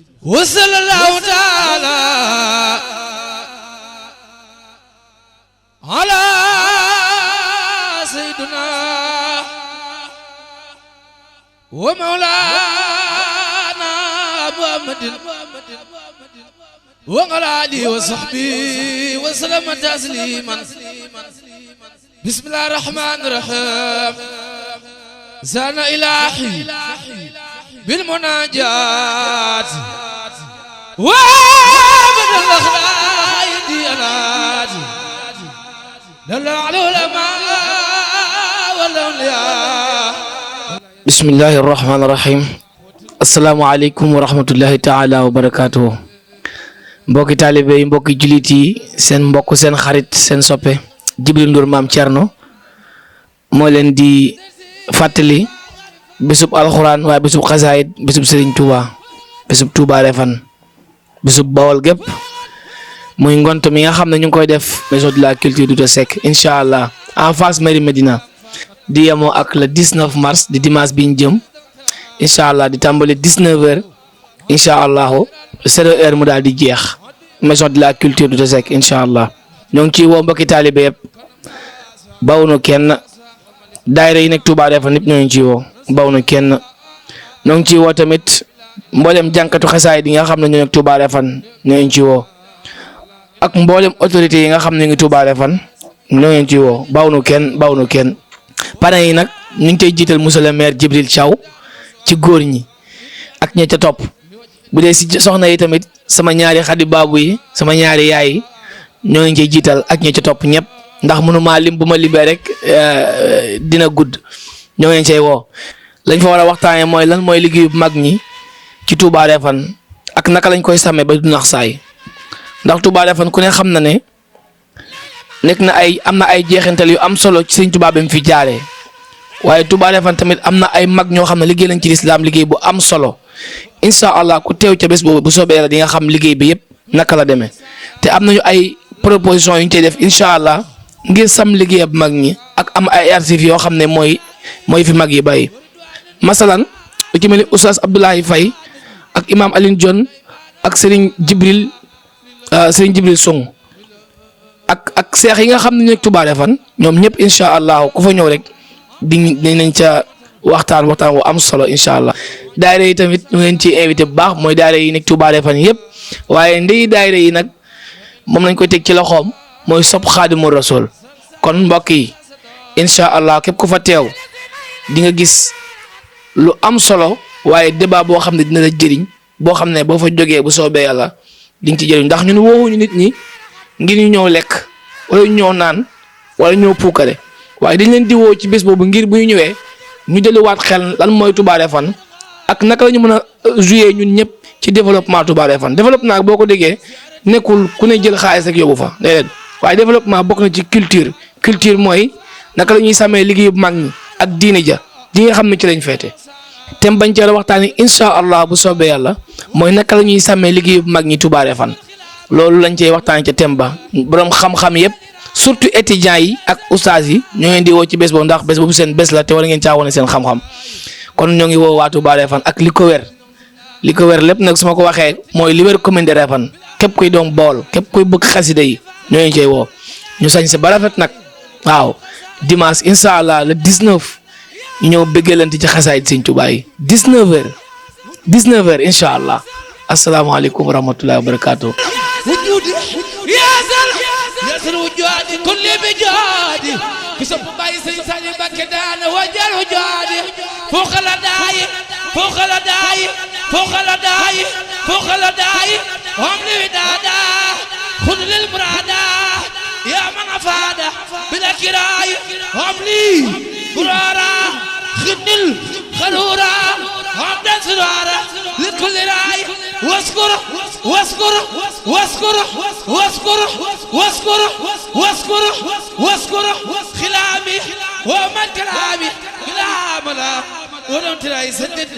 وصلى الله تعالى على سيدنا ومولانا محمد وعلى آله وصحبه وسلم تسليما. بسم الله الرحمن الرحيم. زان إلهي بالمناجات وابد الأخلاق ديانات دل على العلماء والأولياء. بسم الله الرحمن الرحيم. السلام عليكم ورحمة الله تعالى وبركاته. mbokki taalibe yi, mbokki julit yi, seen mbokk seen xarit seen soppe Djibril Ndour Mame Thierno moo leen di fàttali bisub alxuraan waaye bisub xasaayid, bisub Serigne Touba, bisub Touba Refane, bisub Bawol gépp muy ngont mi nga xam ne ñu ngi koy def maison de la culture Douta Seck incha allah en face mairie Médina di yemoo ak le 19 mars di dimanche bi ñu jëm incha allah di tàmbali 19h incha allahu 0h mu daal di jeex maison de la culture Douta Seck incha allah ñoo ngi ciy woo mbokki taalibe yëpp bawuñu kenn daayira yi nekk Touba Refane nit ñoo ngi ciy woo bawuñu kenn ñoo ngi ciy woo tamit mboolem jànkatu xasaay yi nga xam ne ñoo nekk Touba Refane ñoo ngi ciy woo ak mboolem autorité yi nga xam ne ngi Touba Refane ñoo ngi ciy woo bawuñu kenn parents yi nag ñu ngi koy jiital monsieur le maire Djibril Thiaw ci góor ñi ak ña ca topp bu dee si soxna yi tamit sama ñaari xadi baabu yi sama ñaari yaay yi ñoo ngi ciy jiital ak ña ca topp ñëpp ndax mënuma lim bu ma libee rek dina gudd ñoo ngi cay woo. lañ fa war a waxtaanee mooy lan mooy liggéeyu mag ñi ci Touba Refane ak naka lañ koy sàmmee ba du nax saay ndax Touba Refane ku ne xam na ne nekk na am na ay jeexintal yu am solo ci Sëñ Touba bi mu fi jaaree waaye Touba Refane tamit am na ay mag ñoo xam ne liggéey nañ ci lislaam liggéey bu am solo incha allah ku teew ca bés boobu bu soobee yàlla di nga xam liggéey bi yëpp naka la demee te am nañu ay proposition yu ñu cay def incha allah ngir sam liggéey ab mag ñi ak am ay archives yoo xam ne mooy fi mag yi bàyyi. masalan lu ci mel ni Oustaz Abdoulaye Faye ak imam Alioune Dione ak Serigne Djibril Song ak seex yi nga xam ne ñu nekk Touba Refane ñoom ñëpp incha allah ku fa ñëw rek dinañ ca waxtaan wu am solo incha allah. daayira yi tamit ñu leen ci invité bu baax mooy daayira yi nekk Touba Refane yëpp waaye ndey daayira yi nag moom lañ koy teg ci loxoom mooy sopp Xaadimu Rasuul kon mbokk yi incha allah képp ku fa teew di nga gis lu am solo waaye débat boo xam ne dina la jëriñ boo xam ne boo fa jógee bu soobee yàlla di nga ci jëriñ ndax ñun woowuñu nit ñi ngir ñu ñëw lekk wala ñu ñëw naan wala ñëw puukare waaye dañ leen di woo ci bés boobu ngir bu ñu ñëwee ñu delluwaat xel lan mooy Touba Refane ak naka la ñu mën a jouer ñun ñëpp ci développement Touba Refane développement boo ko déggee nekkul ku ne jël xaalis rek yóbbu fa déedéet waaye développement bokk na ci culture mooy naka la ñuy sàmmee liggéey bu mag ñi ak diine ja di nga xam ne ci lañ feete te bañ cee waxtaanee incha allah bu soobee yàlla mooy naka la ñuy sàmmee liggéey bu mag ñi Touba Refane loolu lañ cey waxtaanee ca thème ba borom xam-xam yëpp surtout étudiants yi ak oustaz yi ñoo ngeen di woo ci bés boobu ndax bés boobu seen bés la te war ngeen caa wane seen xam-xam kon ñoo ngi woo waa Touba Refane ak li ko wér lépp nag su ma ko waxee mooy li wér commune de Refane képp kuy doom Bawol képp kuy bëgg xasida yi ñoo ngi cey woo ñu sañ si ba rafet nag waaw dimanche incha allah le 19 ñu ñëw bëggalante ci xasaayid Sëñ Touba yi 19h incha allah asalaamaaleykum wa rahmatullahi wa barakaatu. وجودي ياسر وجودي كل بجودي كسب باي سيساني بكدان وجل وجودي فوق الداي فوق الداي فوق الداي فوق الداي هم لي ودادا خذ للمرادا يا من افادا بلا كراي هم لي برارا خدل خلورا هم دسرارا لكل راي واذكر واذكر واذكر واذكر واذكر واذكر واذكر خلامي ومن كلامي كلامنا ولم تراي سدد